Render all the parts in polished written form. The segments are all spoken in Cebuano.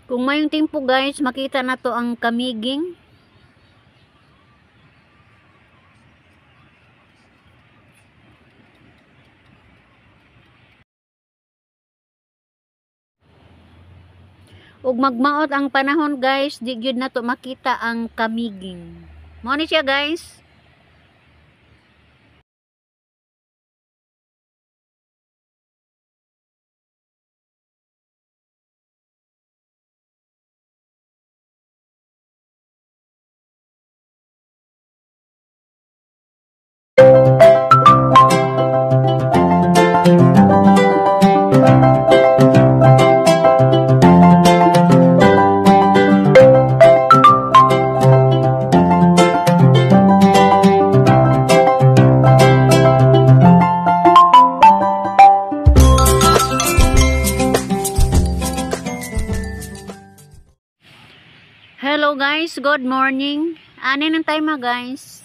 Kung mayong timpo guys, makita na to ang Camiguin. Ug magmaot ang panahon guys, di gyud nato makita ang Camiguin. Mao ni siya guys. Hello guys, good morning. Ani nang time guys.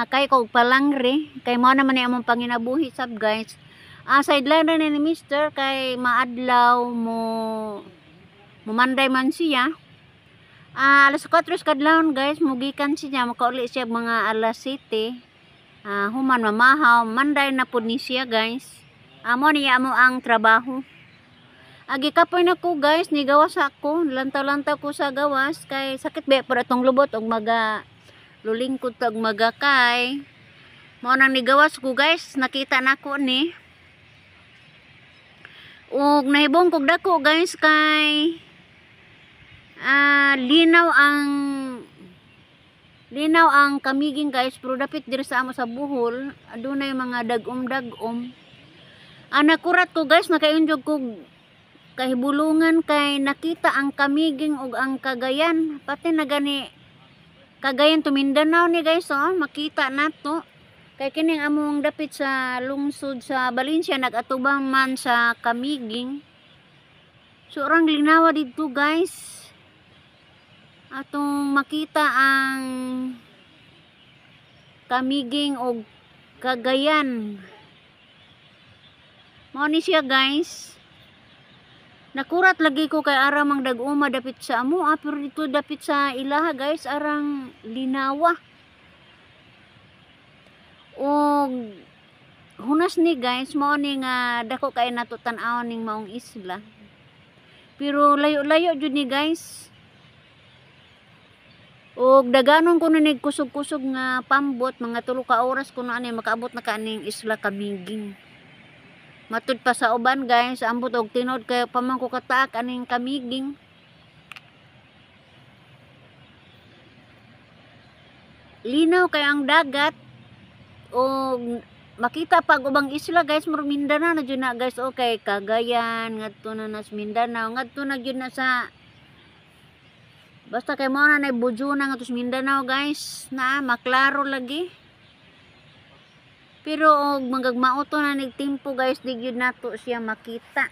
Kay ko palangre, kay mao naman ni among panginabuhi sab guys. Sideline ra ni Mister kay maadlaw mo mumanday man siya. Alas 4 kadlawon guys, mugikan siya, makauli siya mga alas 7. Human mamahaw, manday na pud ni siya guys. Mo niya amo ang trabaho. Agi kapoy na ko guys, ni gawas ako, lantaw-lantaw ko sa gawas kay sakit ba pero atong lubot og maga lulingkod tag magakay. Mao nang nigawas ko guys, nakita nako ni. Og nahibong kog dako guys kay linaw ang Camiguin guys, pero dapit diri sa amo sa Bohol, adunay mga dag-om-dag-om. Nakurat ko guys, nakainjog kog kahibulungan kay nakita ang Camiguin ug ang Cagayan, pati na gani Cagayan to Mindanao ni guys, oh, makita nato. Kay kining among dapit sa lungsod sa Valencia nagatubang man sa Camiguin. So orang linawa didto guys. Atong makita ang Camiguin og Cagayan. Mao ni siya guys. Nakurat lagi ko kay aram ang dag-uma dapit sa amoa, pero dito dapit sa ilaha guys arang linawa. Og hunas ni guys, mao ni nga dako kay nato tan-awon ning maong isla. Pero layo-layo jud ni guys. Og daganon ko ni kusog-kusog nga pambot, mga 3 ka oras kuno ani makaabot na ka aning isla Camiguin. Matud pa sa uban guys, ambot og tinod kay paman ko kataak aning Camiguin. Linaw kay ang dagat og makita pag ubang isla guys, murag Mindanao na jud na guys. Okay, Cagayan ngadto na nas Mindanao, ngadto na jud na sa basta kay mao na nay bujuna ngadto sa Mindanao guys, na maklaro lagi. Pero og magagmauto na nigtimpo guys, di gyud nato siya makita.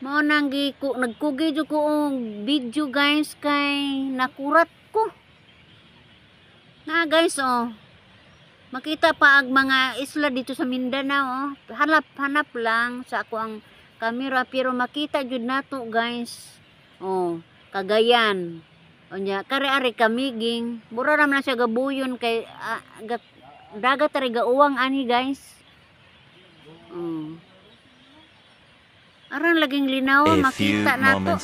Mao nang nagkugi jud ko og video guys kay nakurat ko. Na guys oh. Makita pa ang mga isla dito sa Mindanao oh. Hanap-hanap lang sa ako ang kamera pero makita jud nato guys. Oh, Cagayan. Unya kare-are Camiguin, mura ra man siya gabuyon kay dagat ari gauwang ani guys. Oh. Aran laging linaw makita nato.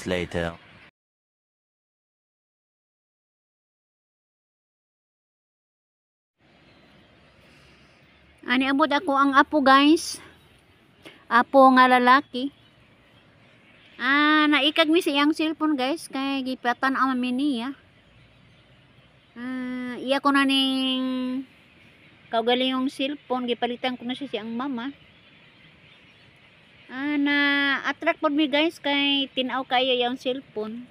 Ani abot ako ang apo guys. Apo nga lalaki. Naikag mi sa iyang cellphone guys kay gipatan-aw mi niya. Iya ko na ning kaugalingong cellphone, gipalitan ko na siya siyang mama. Na attract pod mi guys kay tin-aw kayo iyang cellphone.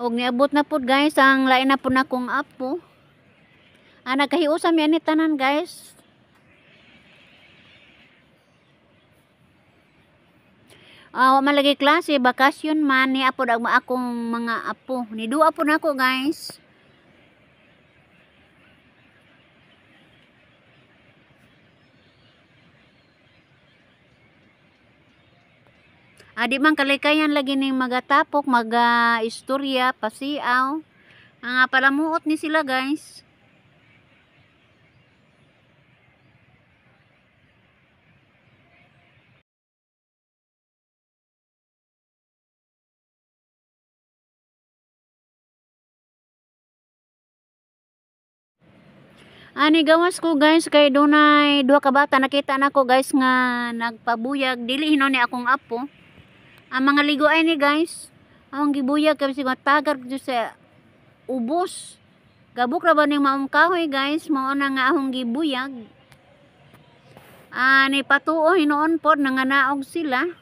Og niabot na pod guys ang lain na pod nakong apo. Nagkahiusa mi ani tanan guys. Wa man lagi klase, bakasyon man ni apod ang akong mga apo. Ni duwa po nako guys. Adi man kalikayan lagi ning magatapok, maga istorya, pasiaw. Ang palamuot ni sila guys. Ani gawas ko guys kay dunay duha ka bata nakita nako guys nga nagpabuyag, dili hinon ni akong apo. Ang mga ligo ay ni guys, ang gibuyag kay bisag tagar gyud sa ubos. Gabok ra ba ning maong kahoy guys, mao na nga akong gibuyag. Ani patuo hinuon pod nanganaog sila.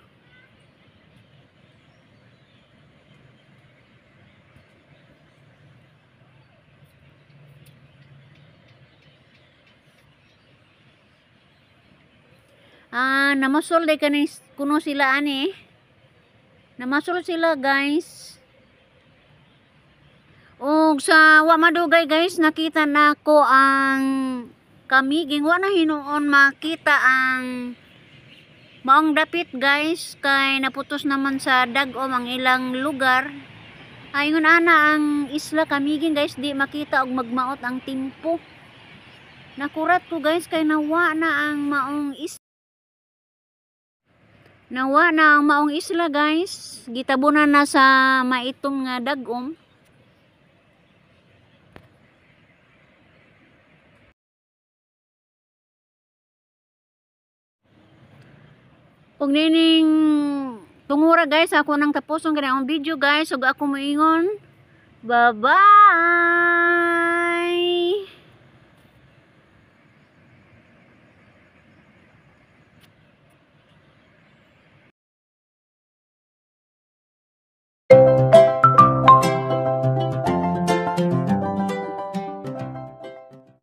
Namasol day kani kuno sila ani. Namasol sila guys. Og sa wa madugay guys, nakita nako ang kamiging. Wa na hinuon makita ang maong dapit guys kay naputos naman sa dag-om ang ilang lugar. Ayon ana ang isla Camiguin guys, di makita og magmaot ang timpo. Nakurat ko guys kay nawa na ang maong isla. Nawa na ang maong isla guys. Gitabunan na sa maitom nga dag-om. Ug nining tungura guys, ako nang tapuson kani akong video guys. Ug ako moingon, bye-bye.